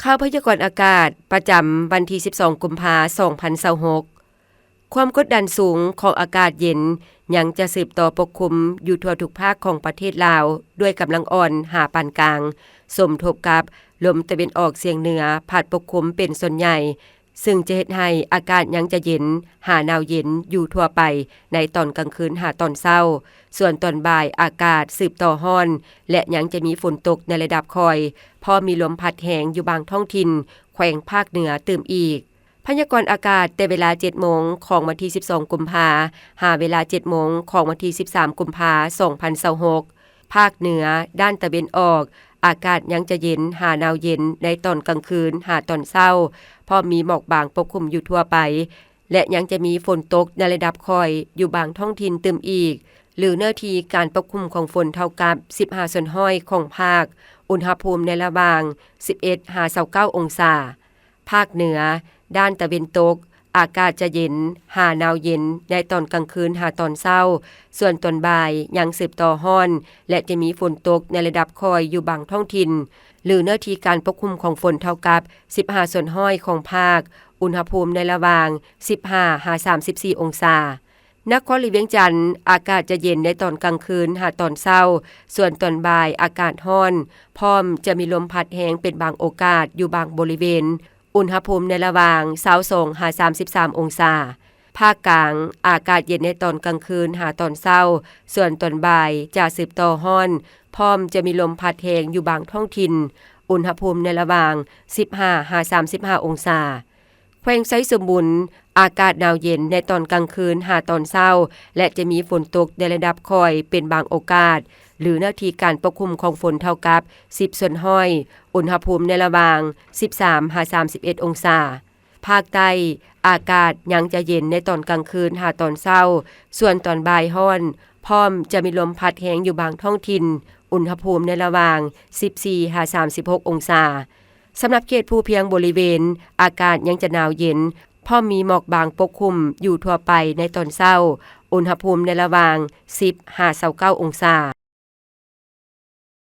ຂ່າວພະຍາກອນອາກາດ ປະຈຳວັນທີສິບສອງ ກຸມພາ ສອງພັນຊາວຫົກ. ຄວາມກົດດັນສູງຂອງອາກາດເຢັນ ຍັງຈະສືບຕໍ່ປົກຄຸມຢູ່ທົ່ວທຸກພາກຂອງປະເທດລາວ ດ້ວຍກຳລັງອ່ອນຫາປານກາງ, ສົມທົບກັບລົມຕາເວັນອອກສຽງເໜືອພັດປົກຄຸມເປັນສ່ວນໃຫຍ່, ຊຶ່ງຈະເຮັດໃຫ້ອາກາດຍັງຈະເຢັນຫາໜາວເຢັນຢູ່ທົ່ວໄປໃນຕອນກາງຄືນຫາຕອນເຊົ້າ. ສ່ວນຕອນບ່າຍອາກາດສືບຕໍ່ຮ້ອນ ແລະ ຍັງຈະມີຝົນຕົກໃນລະດັບຄ່ອຍ, ພ້ອມມີລົມພັດແຮງຢູ່ບາງທ້ອງຖິ່ນແຂວງພາກເໜືອຕື່ມອີກ. ພະຍາກອນອາກາດແຕ່ເວລາເຈັດໂມງຂອງວັນທີສິບສອງ ກຸມພາ ຫາເວລາເຈັດໂມງຂອງວັນທີສິບສາມ ກຸມພາ ສອງພັນຊາວຫົກ. ພາກເໜືອດ້ານຕາເວັນອອກ ອາກາດຍັງຈະເຢັນຫາໜາວເຢັນໃນຕອນກາງຄືນຫາຕອນເຊົ້າ, ພ້ອມມີໝອກບາງປົກຄຸມຢູ່ທົ່ວໄປ ແລະ ຍັງຈະມີຝົນຕົກໃນລະດັບຄ່ອຍຢູ່ບາງທ້ອງຖິ່ນຕື່ມອີກ, ຫຼື ເນື້ອທີ່ການປົກຄຸມຂອງຝົນເທົ່າກັບສິບຫ້າສ່ວນຮ້ອຍຂອງພາກ, ອຸນຫະພູມໃນລະຫວ່າງສິບເອັດຫາຊາວເກົ້າອົງສາ. ພາກເໜືອ ດ້ານຕາເວັນຕົກ ອາກາດຈະເຢັນຫາໜາວເຢັນໃນຕອນກາງຄືນຫາຕອນເຊົ້າ, ສ່ວນຕອນບ່າຍຍັງສືບຕໍ່ຮ້ອນ ແລະ ຈະມີຝົນຕົກໃນລະດັບຄ່ອຍຢູ່ບາງທ້ອງຖິ່ນ, ຫຼື ເນື້ອທີ່ການປົກຄຸມຂອງຝົນເທົ່າກັບສິບຫ້າສ່ວນຮ້ອຍຂອງພາກ, ອຸນຫະພູມໃນລະຫວ່າງສິບຫ້າຫາສາມສິບສີ່ອົງສາ. ນະຄອນຫຼວງວຽງຈັນ ອາກາດຈະເຢັນໃນຕອນກາງຄືນຫາຕອນເຊົ້າ, ສ່ວນຕອນບ່າຍອາກາດຮ້ອນ, ພ້ອມຈະມີລົມພັດແຮງເປັນບາງໂອກາດຢູ່ບາງບໍລິເວນ, ອຸນຫະພູມໃນລະຫວ່າງຊາວສອງຫາສາມສິບສາມອົງສາ. ພາກກາງ ອາກາດເຢັນໃນຕອນກາງຄືນຫາຕອນເຊົ້າ, ສ່ວນຕອນບ່າຍຈະສືບຕໍ່ຮ້ອນ, ພ້ອມຈະມີລົມພັດແຮງຢູ່ບາງທ້ອງຖິ່ນ, ອຸນຫະພູມໃນລະຫວ່າງສິບຫ້າຫາສາມສິບຫ້າອົງສາ. ແຂວງໄຊສົມບູນ ອາກາດໜາວເຢັນໃນຕອນກາງຄືນຫາຕອນເຊົ້າ ແລະ ຈະມີຝົນຕົກໃນລະດັບຄ່ອຍເປັນບາງໂອກາດ, ຫຼື ເນື້ອທີ່ການປົກຄຸມຂອງຝົນເທົ່າກັບສິບສ່ວນຮ້ອຍ, ອຸນຫະພູມໃນລະຫວ່າງສິບສາມຫາສາມສິບເອັດອົງສາ. ພາກໃຕ້ ອາກາດຍັງຈະເຢັນໃນຕອນກາງຄືນຫາຕອນເຊົ້າ, ສ່ວນຕອນບ່າຍຮ້ອນ, ພ້ອມຈະມີລົມພັດແຮງຢູ່ບາງທ້ອງຖິ່ນ, ອຸນຫະພູມໃນລະຫວ່າງສິບສີ່ຫາສາມສິບຫົກອົງສາ. ສຳລັບເຂດພູພຽງບໍລິເວນ, ອາກາດຍັງຈະໜາວເຢັນ, ພ້ອມມີໝອກບາງປົກຄຸມຢູ່ທົ່ວໄປໃນຕອນເຊົ້າ, ອຸນຫະພູມໃນລະຫວ່າງສິບຫາຊາວເກົ້າອົງສາ.